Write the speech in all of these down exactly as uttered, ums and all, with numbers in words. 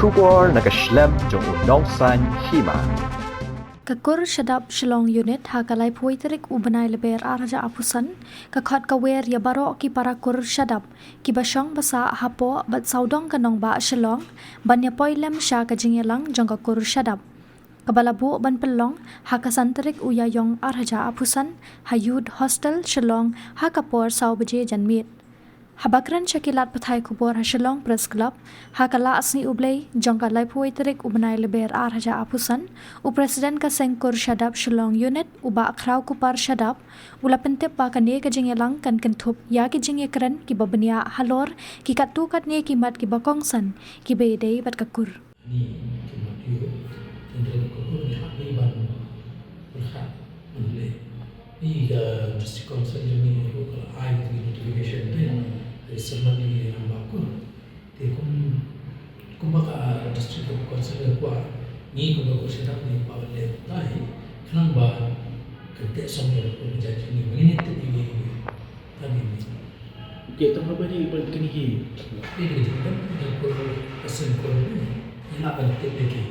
Khubor na ka shlem jong u Nongsaiñ Hima. Ka Kur Shadap Shillong Unit ha ka laiphew tarik u bnai Lber ar hajar arphew san ka khot ka wer ïa baroh ki para kur shadap kiba shong ba sah hapoh bad sawdong ka nongbah Shillong ban ïa poi lem sha ka jingïalang jong ka kur shadap, kaba la buh ban pynlong ha ka san tarik u Ïaïong ar hajar arphew san ha Youth Hostel Shillong ha ka por saw baje janmiet. Haba kren sha ki lad pathai khubor ha Shillong Press Club ha ka la sngi U Blei jong ka laiphew tarik u bnai Lber ar hajar arphew san, u President ka Seng Kur Shadap Shillong Unit u Bah Khraw Kupar Shadap u la pyntip ba kane ka jingïalang kan kynthup ïa ki jingïakren kiba bniah halor ki katto katne ki mat kiba kongsan kiba ïadei bad ka kur. Ni ki mat ïoh, tynrai ka kur ni hap ni ban pyrkhat ban leh. Ni ka District Council jong ni ruh ka la ai ki notification te. Te symbai ni nang ba kur. Te kum, kumba ka District Council ka kwah, ni kumba kur shadap ni kwah ban leh tai, khnang ba kan teh song ïa ka kur ka jait jong ni, ba ngin ïa tip ïa ka. Tang ïa ni. Okey, tang haba ïa ban kine ki. Ni ka jingdon ka kur ka seng kur ni. Ïa la ban tip ïa ki.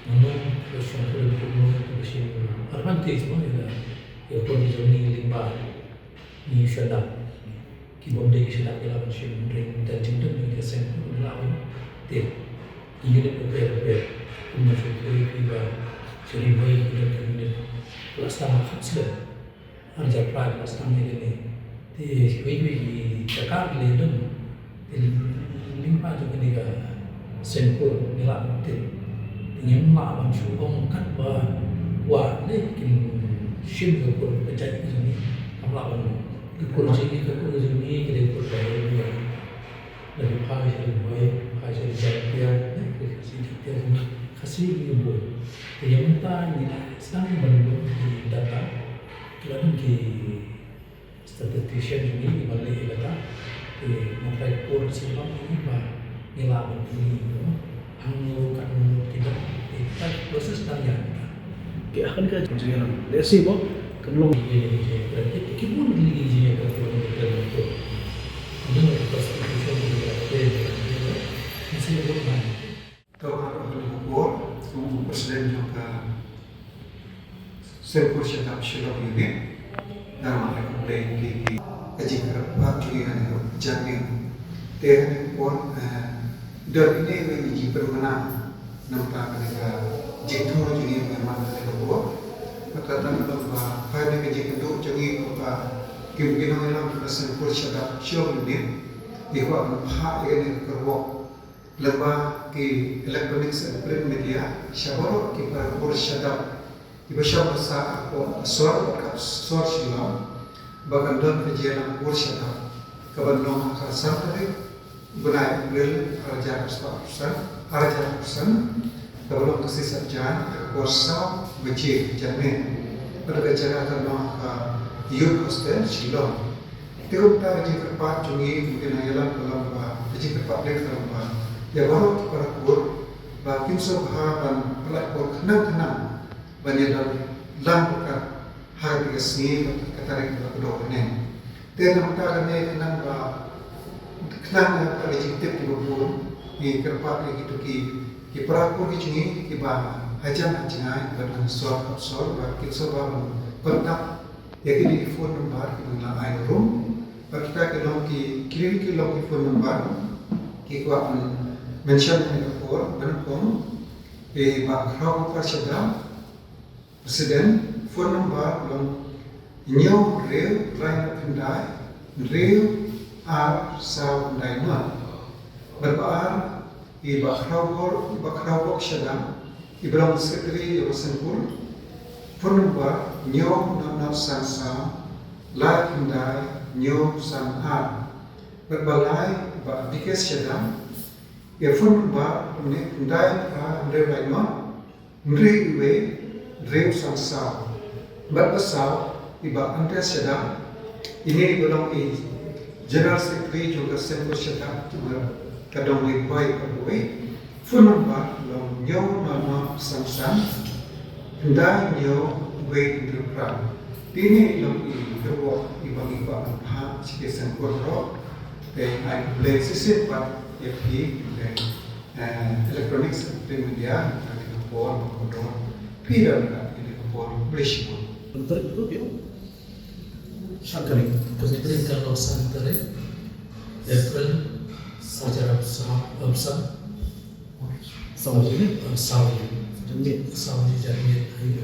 Mano ka seng kur ka kur ka seng kur. Advantage mo ïa ka. Ïa kur ka jong ni lyngba. Ni shadap. Ki bym dei ki shadap ki la ban shim ring da jingdon ïa ka seng kur ni la ban tip. Ki unit repair repair. Kumno shu phi ba. Shu ring hoi ki don ka unit. Plastar ma khat slet. Ar hajar phra ba sdang ïa kane. Te kiwei kiwei ki jaka ki la ïadon. Te lyngba jong kane ka seng kur ngi lah ban tip. Te ngim lah ban shu ong katba kwah ne kin shim ka kur ka jait ka jong ngi. Kam lah ban ka kur jong ngi, ka kur jong ngi ka dei kur ba ïa. Lada phai sha Ri Bhoi, phai sha Ri Jaiñtia, eh, Ri Khasi Jaiñtia, Khasi Ri Bhoi. Te ïa mynta ngi la sdang ban lum ki data, ki la don ki statistician jong ngi kiba leh ïa kata. Te nga trai por sha Shillong ngi ba ngi lah ban pynlong. Hangno katno ki dang, eh, ka process dang ïa ka. Ki akan ka jingïalang. Let's see mo, kan long. Ki, ki, ki, ki, ki bun ki, ki jingïalang ki bun ki bun. Anda ka constitution ki bun ki bun. Ki sini bun man. To nga ruh ha kane ka por, kum u president jong ka Seng Kur Shadap Shillong Unit, nga ruh nga ai khublei ïa ki, ki, ka jingkyrpad jong ngi ha kane ka janmiet. Te ha kane ka por, eh, don kine ki jingpynbna namar kane ka jingthmu jong ngi ha kane ka por. Bad kata ka long ba ha kane ka jingkynduh jong ngi kumba ki, ki nongïalam ka Seng Kur Shadap Shillong Unit, ngi kwah ban phah ïa kane ka kyrwoh. Lyngba ki electronics and print media, sha baroh ki para kur shadap, kiba shong ba sah hapoh sor, ka sor Shillong, ba kan don ka jingïalang kur shadap, kaban long ha ka san tarik, bnai April, ar hajar arphew san, ar hajar arphew san, kaban long ka sngi Saitjaiñ, ha ka por saw baje janmiet. Bad ka jaka kan long ha ka Youth Hostel, Shillong. Te kumta ka jingkyrpad jong ngi, ngi nang ïalam ka long ba, ka jingkyrpad leh ka long ba, ïa baroh ki para kur, ba kin sngewbha ban pynlait por khnang khnang, ban ïadon lang ryngkat ha kane ka sngi, ka tarik ba kordor kane. Te namar kata kane khnang ba, khnang ïa ka jingtip kiba bun, ngi kyrpad ïa kito ki, ki para kur ki jong ngi, kiba hajan hajngai, ba dang sor hap sor, ba kin sngewbha ban contact ïa kine ki phone number kiba ngi la ai ruh. Bad kita ki long ki, ki, ki long ki phone number ki kwah ban mention ha kane ka por, ba nyngkong i Bah Khraw Kupar Shadap, President, phone number long hynñiew hynriew lai khyndai hynriew ar saw khyndai nod. Bad ba ar, i Bah Khrawbor, i Bah Khrawbok Shadap, iba long secretary ïa ka Seng Kur, phone number hynñiew nod nod san saw lai khyndai hynñiew san ar. Bad ba lai, i Bah Bikes Shadap, ïa phone number, ne khyndai phra hynriew lai nod, hynriew wei, hynriew san saw. Bad ba saw, i Bah Andreas Shadap, ine iba long i General Secretary jong ka Seng Kur Shadap jong ka Dong Ri Bhoi ka Bhoi. Phone number long hynñiew nod nod san san, khyndai hynñiew wei hynriew phra. Te ine i long i kyrwoh iba ngi kwah ban phah sha ki Seng Kur baroh. Te ai khublei shisien pat ïa phi, khublei. Eh, Electronics Print Media, ka dei ka por ba kordor phi da ka dei ka por blish mo. Betul betul ya. Santari. Kami beri kalau santari April sajarap sa absa. Saudi ni? Saudi. Jemit. Saudi Jemit. Ayo.